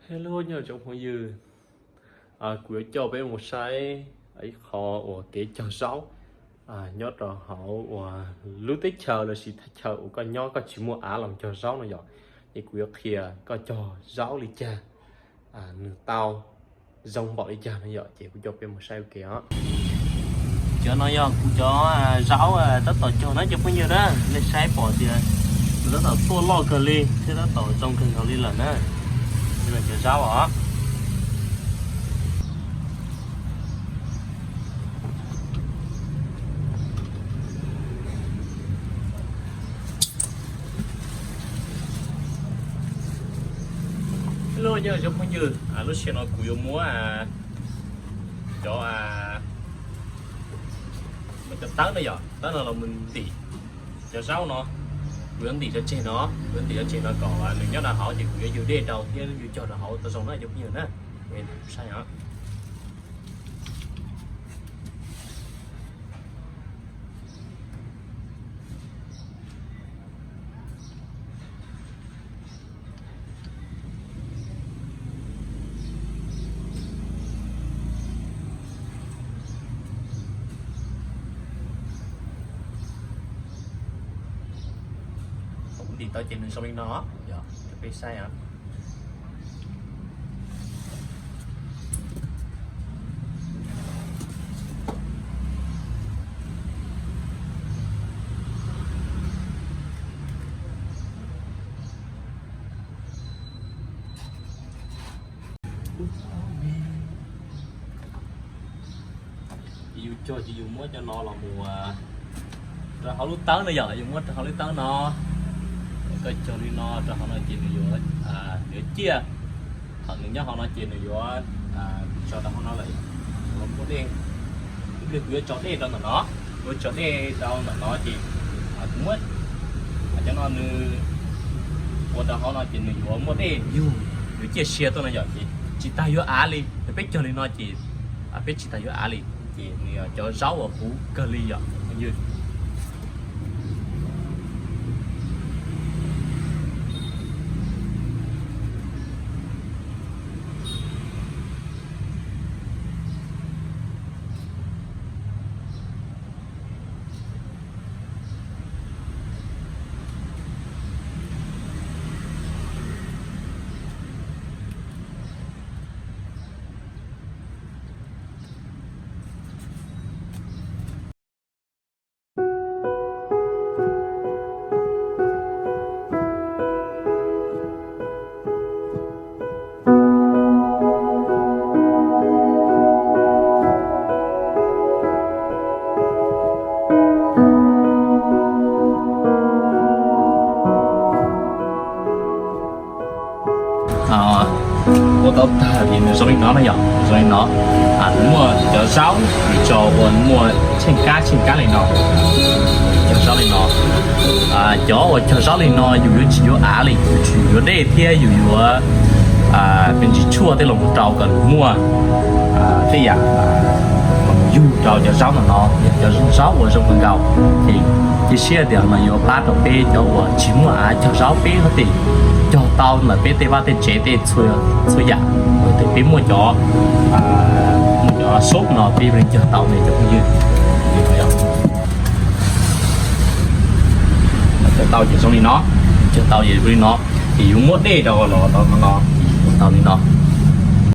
Hello, nyob zoo tsoom phooj ywg, kuv yuav coj peb mus saib ib qho uas kev cog zaub nyob rau hauv uas lub teb chaws lossis thaj chaw uas koj nyob koj tsis muaj av los cog zaub no yom. Ces kuv yuav qhia koj cog zaub li cas nws tau zoo npaum li cas no yom, ces kuv coj peb mus saib ua ke os. Cov no yog kuv cov zaub tab tom cog na cov phooj ywg na, nej saib pom tias nws tab tom tuaj loj kawg li thiab tab tom zoo kawg nkaus li lawm na. Cov zaub os. Hello, nyob zoo phooj ywg, lub sij hawm no kuv yuav muab cov, muab cov tawb no yom, tawb no los mus ntim cov zaub no. Kuv yuav ntim cov tseg no, kuv yuav ntim cov tseg no kom nws nyob rau hauv ces kuv yuav ywg dej rau thiab ywg cog rau hauv tau zoo na cov phooj ywg na. Saib os. Kuv ntim tau ces nws zoo li no, yog peb saib os. Yus cog ces yus muab cov no los mus rau hauv lub tawb no yom, yus muab rau hauv lub tawb no. Koj cog li no rau hauv no ces nws yuav, nws yuav ciaj. Thaum nws nyob hauv no ces nws yuav tso rau hauv no lawm, yuav muaj dej. Ib pliag kuv yuav tso dej rau ntawm no, kuv yuav tso dej rau ntawm no ces kuv muab cov no nws ua rau hauv no ces nws yuav muaj dej yug, yuav ciaj sia tuaj no yom, ces tsis tas yuav av li. Yog peb cog li no ces peb tsis tas yuav av li, ces nws yog cov zaub uas huv kawg li yom phooj ywg. Ua tau tag ces nws zoo li no na yom, zoo li no. Nws muaj cov zaub nws tso ua muaj tsheej kab tsheej kab li no. Cog zaub li no, cov uas cog zaub li no yus yuav tsis yuav av li, yus tsis yuav dej thiab yus yuav me ntsis tshuaj tej los rau kom nws muaj tej yam los yug rau cov zaub no no, yog cov zaub uas zoo kawg nkaus. Ces cia siab tias no yuav pab rau peb cov uas tsis muaj av cog zaub peb ho tes cog tau ntawm peb tej vaj tej tsev tej txhua yam. Ces peb muaj cov, muaj cov sub no peb yeej cog tau ne cov phooj ywg. Cog tau ces zoo li no, cog tau ces zoo li no, ces yuav muab dej rau los tau no no, tau li no.